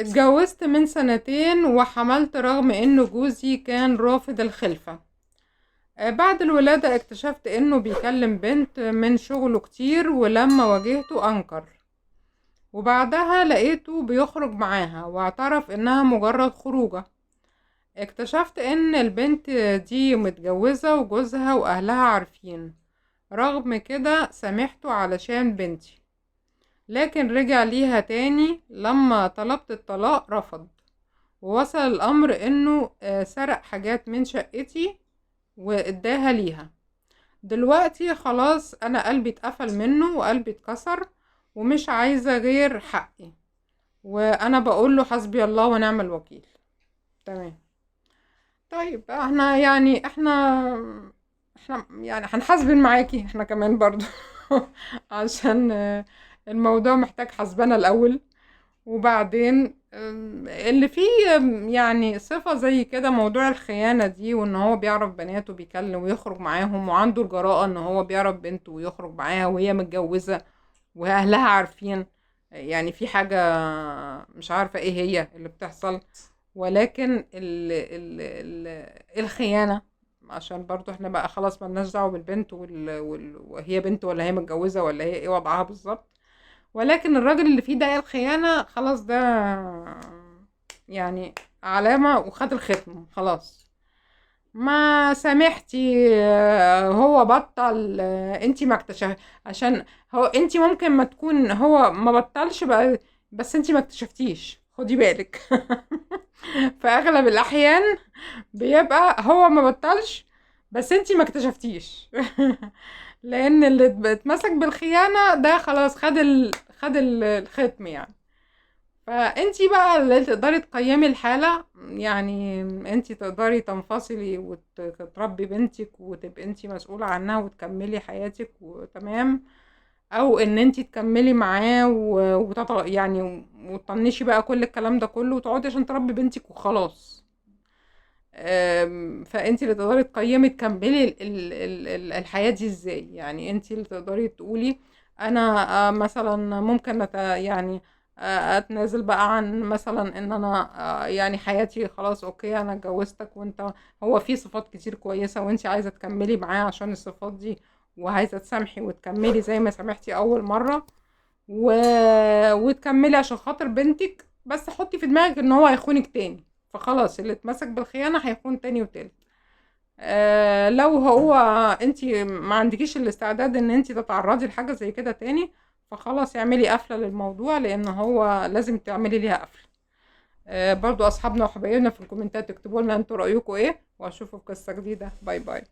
اتجوزت من سنتين وحملت رغم انه جوزي كان رافض الخلفة. بعد الولادة اكتشفت انه بيكلم بنت من شغله كتير، ولما واجهته انكر، وبعدها لقيته بيخرج معاها واعترف انها مجرد خروجة. اكتشفت ان البنت دي متجوزة وجوزها واهلها عارفين، رغم كده سامحته علشان بنتي، لكن رجع ليها تاني لما طلبت الطلاق رفض، ووصل الامر انه سرق حاجات من شقتي واداها ليها. دلوقتي خلاص انا قلبي اتقفل منه وقلبي اتكسر ومش عايزة غير حقي، وانا بقول له حسبي الله ونعم الوكيل. تمام. طيب احنا يعني احنا يعني هنحاسبن معاكي احنا كمان برضو عشان الموضوع محتاج حسبنة الاول، وبعدين اللي فيه يعني صفة زي كده موضوع الخيانة دي، وان هو بيعرف بناته وبيكلم ويخرج معاهم، وعنده الجراءة ان هو بيعرف بنته ويخرج معاها وهي متجوزة واهلها عارفين، يعني في حاجة مش عارفة ايه هي اللي بتحصل. ولكن ال ال ال الخيانة، عشان برضو احنا بقى خلاص ملناش دعوة بالبنت وهي بنت ولا هي متجوزة ولا هي ايه وضعها بالظبط، ولكن الراجل اللي فيه ده الخيانة خلاص ده يعني علامة وخد الختم خلاص. ما سامحتي هو بطل، انتي ما اكتشف، عشان هو انتي ممكن ما تكون هو ما بطلش بقى، بس انتي ما اكتشفتيش، خدي بالك. في اغلب الاحيان بيبقى هو ما بطلش بس انتي ما اكتشفتيش. لان اللي اتمسك بالخيانة ده خلاص خد الختم يعني. فانتي بقى اللي تقدري تقيمي الحالة، يعني انتي تقدري تنفصلي وتربي بنتك وتبقي انتي مسؤولة عنها وتكملي حياتك وتمام، او ان انتي تكملي معاه وتطنشي بقى كل الكلام ده كله وتقعدي عشان تربي بنتك وخلاص. فانتي اللي تقدري تقيمي تكملي الحياة دي ازاي. يعني انتي اللي تقدري تقولي انا، مثلا ممكن اتنازل بقى عن مثلا ان انا، يعني حياتي خلاص، okay انا اتجوزتك وانت هو في صفات كتير كويسة وانتي عايزة تكملي معاه عشان الصفات دي، وعايزة تسامحي وتكملي زي ما سامحتي اول مرة وتكملي عشان خاطر بنتك، بس حطي في دماغك ان هو هيخونك تاني، فخلاص اللي اتمسك بالخيانة هيخون تاني وتالت. لو هو انتي ما عندكيش الاستعداد ان انتي تتعرضي لحاجة زي كده تاني، فخلاص اعملي قفلة للموضوع، لان هو لازم تعملي ليها قفلة. برضو اصحابنا وحبايبنا في الكومنتات اكتبوا لنا انتوا رأيكم ايه، واشوفكم في قصة جديدة. bye bye.